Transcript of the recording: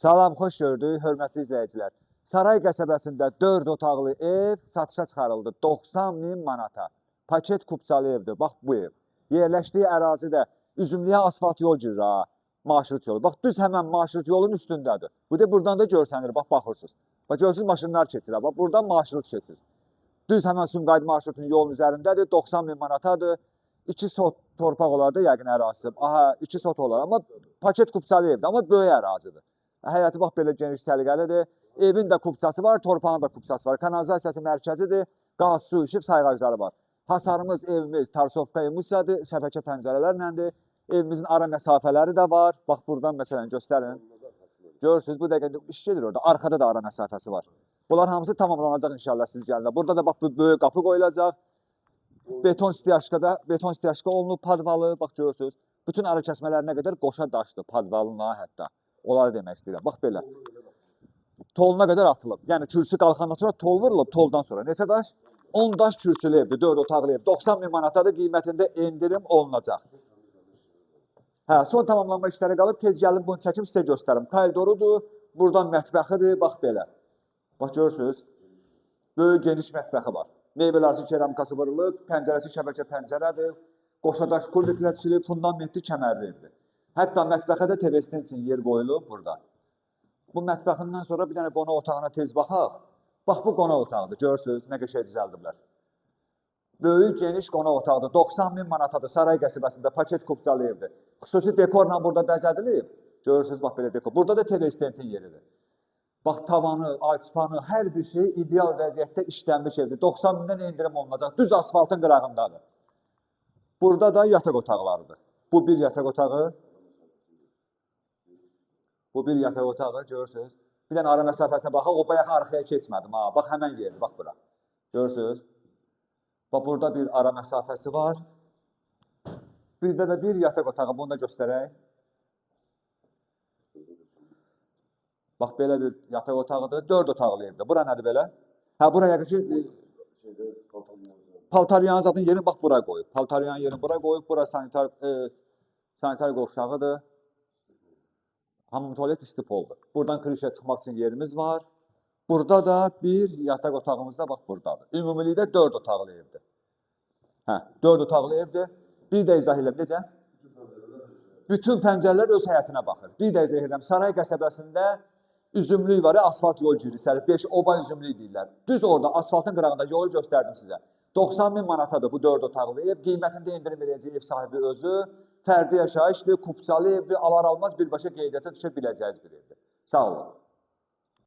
Salam, xoş gördük, hörmətli izləyicilər. Saray qəsəbəsində 4 otaqlı ev satışa çıxarıldı 90 min manata. Paket kupçalı evdir, bax bu ev. Yerləşdiyi ərazidə Üzümlüyə asfalt yol girir ha, marşrut yolu. Bax düz həmən marşrut yolun üstündədir. Bu da buradan da görsənir, bax baxırsınız. Bax görürsünüz maşınlar keçir, ha. Bax buradan marşrut keçir. Düz həmən Sumqayıt marşrutunun yolun üzərindədir, 90 min manatadır. 2 sot torpaq olar da yəqin ərazisi. Aha, 2 sot olar, amma paket kupçalı evdir, amma böyük ərazidir. Həyəti bax belə geniş səliqəlidir. Evin də kupçası var, torpağın da kupçası var. Kanalizasiyası mərkəzidir, qaz, su, işıq sayğacları var. Hasarımız, evimiz Tarsovka emulsiyadır, şəbəkə pəncərələrləndir. Evimizin ara məsafələri də var. Bax buradan məsələn göstərin. Görürsünüz, bu dəqiqə iş gedir orada. Arxada da ara məsafəsi var. Bunlar hamısı tamamlanacaq inşallah siz gəlində. Burada da bax bu böyük qapı qoyulacaq. Beton stiyaşkada, beton stiyaşka olunub padvalı, bax görürsünüz. Bütün ara kəsmələrinə qədər qoşa daşdır padvalına hətta. Onları demək istəyirəm. Bax belə. Toluna qədər atılıb. Yəni kürsü qalxandan sonra tol vurulub, toldan sonra neçə daş? 10 daş kürsülü evdir, 4 otaqlı ev. 90 min manatadır, qiymətində endirim olunacaq. Hə, son tamamlanma işləri qalıb. Tez gəlin bunu çəkim sizə göstərim. Koridorudur, buradan mətbəxidir, bax belə. Bax görürsünüz. Böyük geniş mətbəxi var. Meyvələrsi keramikası vurulub, pəncərəsi şəbəkə pəncərədir. Qoşadaş kurbiklə tikilib, fundamentli kəmərli evdir. Hətta mətbəxə də TV stand üçün yer qoyulub burada. Bu mətbəxindən sonra bir dənə qonaq otağına tez baxaq. Bax bu qonaq otağıdır. Görürsünüz nə qəşəng düzəldiblər. Böyük, geniş qonaq otağıdır. 90 min manatadır. Saray qəsəbəsində paket kupçalı evdir. Xüsusi dekorla burada bəzədilib. Görürsünüz bax belə dekor. Burada da TV standin yeridir. Bax tavanı, alçıpanı, hər bir şey ideal vəziyyətdə işlənmiş evdir. 90 mindən endirim olunacaq. Düz asfaltın qırağındadır. Burada da yataq otaqlarıdır. Bu bir yataq otağı. Bu bir yataq otağı görürsünüz. Bir dənə ara məsafəsinə baxaq. O bayaq arxaya keçmədim ha. Bax həmən yerdir, bax bura. Görürsünüz. Bax burada bir ara məsafəsi var. Bir də bir yataq otağı, bunu da göstərək. Bax belə bir yataq otağıdır. 4 otaqlı evdir. Bura nədir belə? Hə, bura yəqin ki paltaryan zatın yerini bax bura qoyub. Paltaryan yerini bura qoyub. Bura sanitar sanitar qovşağıdır. Hamam tualet istipoldur. Buradan krişə çıxmaq üçün yerimiz var. Burada da bir yataq otağımız da bax buradadır. Ümumilikdə 4 otaqlı evdir. Hə, 4 otaqlı evdir. Bir də izah eləyəm. Necə? Bütün pəncərələr öz həyətinə baxır. Bir də izah edirəm. Saray qəsəbəsində Üzümlük var, asfalt yol girir içəri. 5 oba Üzümlük deyirlər. Düz orada asfaltın qırağında yolu göstərdim sizə. 90 min manatadır bu 4 otaqlı ev. Qiymətində endirim eləyəcək ev sahibi özü. Fərdi yaşayışdır, kupçalı evdir. Alar almaz birbaşa qeydiyyata düşə biləcəyiz bir evdir. Sağ olun.